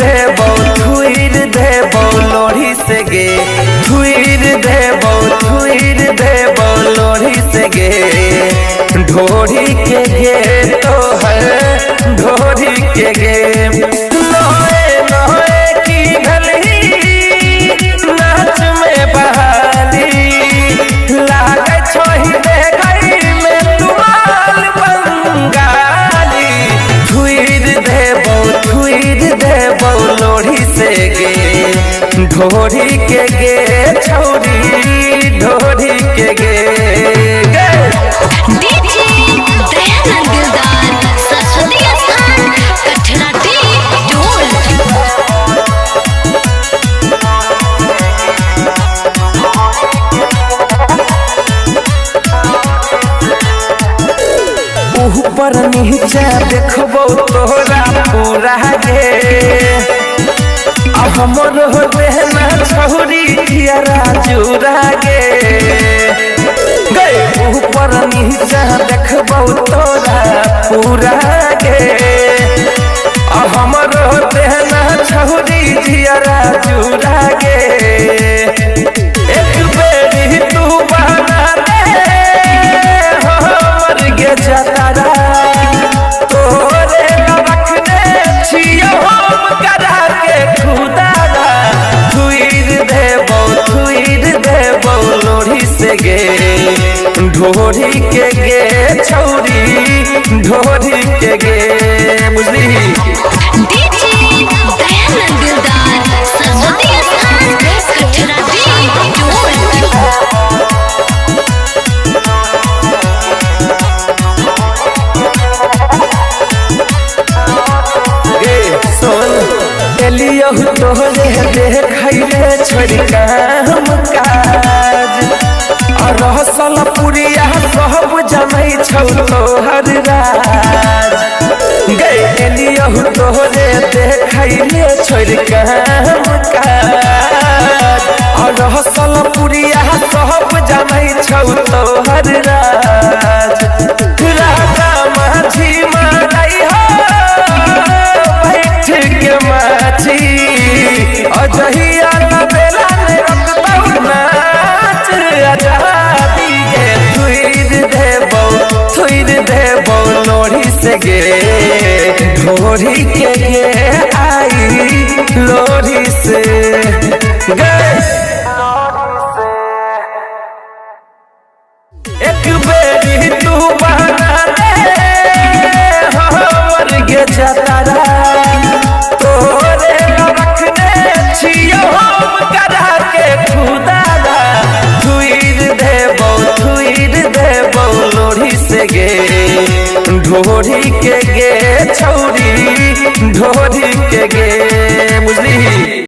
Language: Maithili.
देबौ थुइर देबौ लोढ़ी से गे, थुइर देबौ थुइर देबौ लोढ़ी से गे। ढोरी के गे तोहर ढोरी के गे, नोए नोए की भलही नाच में बहाली, लागै छही देखै में तुमाल बंगाली। थुइर देबौ थुइर देबौ लोढ़ी से गे, ढोरी के गे छौरी ढोरी के गे। डीजे दयानंद दिलदार, सरस्वती स्थान, कटरा ढोल। ऊपर नीचा देखबौ तोरा पूरा गे, हमर हो देहना छौरी धियरा चूरा गे। ऊपर नीचा देखबौ तोरा पूरा गे, हमर हो देहना छौरी धियरा चूरा गे। एक बेरी तू बना दे हमर गे जतरा, तोरे रखने छियौ हम करा के खुदारा। थुइर देबौ थुइर देबौ लोढ़ी से गे, ढोरी के गे छौरी ढोरी के गे। बुझली। डीजे दयानंद दिलदार, सरस्वती स्थान, कटरा ढोल। एलियहु तोहरे देखैले छोड़ काम काज, रहसल पुरिया सब जनै छौ तोहर राज। गे एलियहु तोहरे देखैले छोड़ काम काज, रहसल पुरिया सब जनै छौ तोहर राज। राजा माझी मारै हो बैठ के माछी, अजहिया बेला ने रखतौ नाच आजादी गे। थुइर देबौ थुइर देबौ लोढ़ी से गे, ढोरी के गे आई लोढ़ी से गे। एक बेरी तू बना दे हमर गे जतरा, तोरे रखने छियौ हम करा के खुदारा। थुइर देबौ थुइर देबौ लोढ़ी से गे, ढोरी के गे छौरी ढोरी के गे।